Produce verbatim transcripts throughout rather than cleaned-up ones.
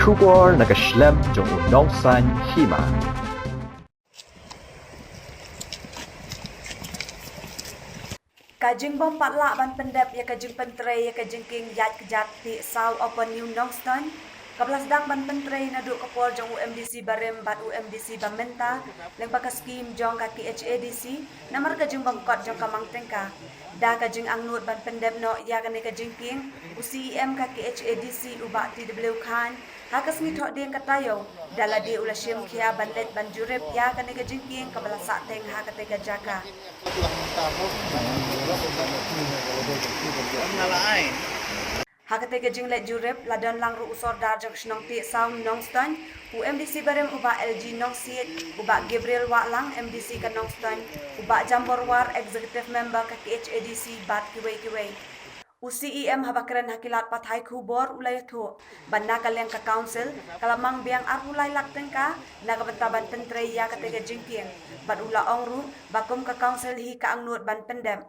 Khubor na ka shlem jong u nongsan hima. Ka jingbym pat lah ban pyndep ïa ka jingpyntrei ïa ka jingkieng ïaid kjat Tih Saw Upper New Nongstoiñ, kaba la sdang ban pyntrei naduh ka por jong u M D C barim bad u M D C ba mynta, lyngba ka skim jong ka K H A D C, namar ka jingbym kot jong ka mang tyngka. Da ka jingangnud ban pyndep noh ïa kane ka jingkieng, u C E M ka K H A D C u Bah T W Chyne, ha ka sngi Thohdieng ka taïew, da lade u la shim khia ban leit ban jurip ïa kane ka jingkieng kaba la sahteng ha katei ka jaka. Ha katei ka jingleit jurip, la don lang ruh u Sordar jong ka shnong Tih Saw Nongstoiñ, u M D C barim u Bah L G Nongsiej, u Bah Gabriel Wahlang, M D C ka Nongstoiñ, u Bah Jambor War, Executive Member ka K H A D C, bad kiwei kiwei. U C E M haba kren ha ki lad pathai khubor u la ïathuh ba na ka liang ka council ka la mang biang arphew lai lak tyngka na ka bynta ban pyntrei ïa katei ka jingkieng, bad u la ong ruh ba kum ka council hi ka angnud ban pyndep.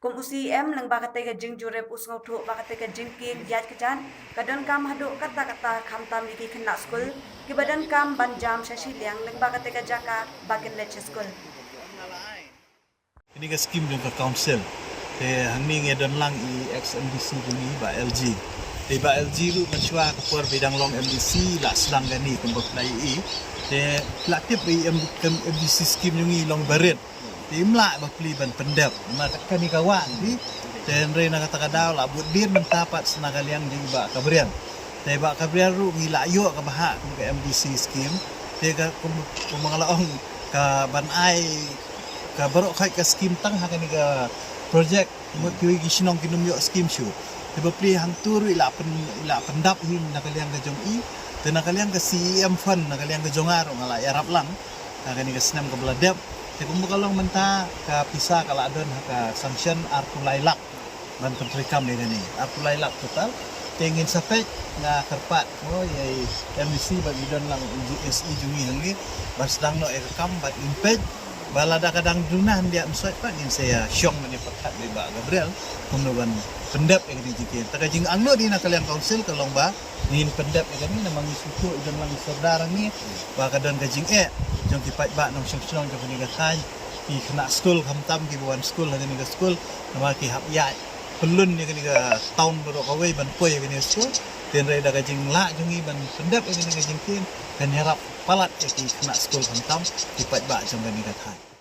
Kum u C E M, lyngba katei ka jingjurip u sngewthuh ba katei ka jingkieng ïaid kjat ka donkam haduh katta katta, khamtam ïa ki khynnah skul kiba donkam ban jam sha shiliang lyngba katei ka jaka ba kin leit sha skul. Kane ka skim jong ka council. Te hangne ngi don lang i ex M D C jong ngi, Bah L G. Te Bah L G ruh mynshuwa ka por ba i dang long M D C la sdang kane kumba phi la ïohi. Te phi la tip ba i M-, M-, M D C skim jong ngi long barit. Te im lah ba plie ban pyndep. Namar kane ka wah phi. Te hynrei na kata ka daw la bud dien mynta pat sa na ka liang jong i Bah Gabriel. Te Bah Gabriel ruh ngi la ïoh kaba hap kum ka M D C skim. Te ka kum, kumba nga la ong, ka ban ai ka baroh khoit ka skim tang ha kane ka project. Mut kiwei ki shnong kin ym ïoh skim shuh. Te ba plie hangtu ruh i la pyn-, i la pyndap hi na ka liang ka jong i. Te na ka liang ka C E M fund, na ka liang ka jong nga ruh nga la ïarap lang ha kane ka snem kaba la dep. Te kumba ka long mynta, ka pisa ka la don ha ka sanction arphew lai lak ban pyntreikam ïa kane. Arphew lai lak total. Te ngin sa peit, nga kyrpad mo ïa i M D C bad i don lang i G S E jong ngi hangne ban sdang noh ïa ka kam bad ngin peit ba lada ka dang duna hyndia, ym soi pat ngin sa ïa shong ban ïa pyrkhat bad i Bah Gabriel kumno ban pyndep ïa kane ka jingkieng. Te ka jingangnud na ka liang council ka long ba ngin pyndep ïa kane, namar ngi sngewthuh i don lang i Sordar hangne ba ka don ka jingeh jong ki paidbah nongshong shnong jong kane ka thaiñ, ki khynnah skul khamtam kiba wan skul ha kane ka skul, namar ki hap ïaid pyllun ïa kane ka town baroh kawei ban poi ïa kane ka skul. Te hynrei da ka jinglah jong ngi ban pyndep ïa kane ka jingkieng, kan ïarap palat ïa ki khynnah skul khamtam ki paidbah jong kane ka thaiñ.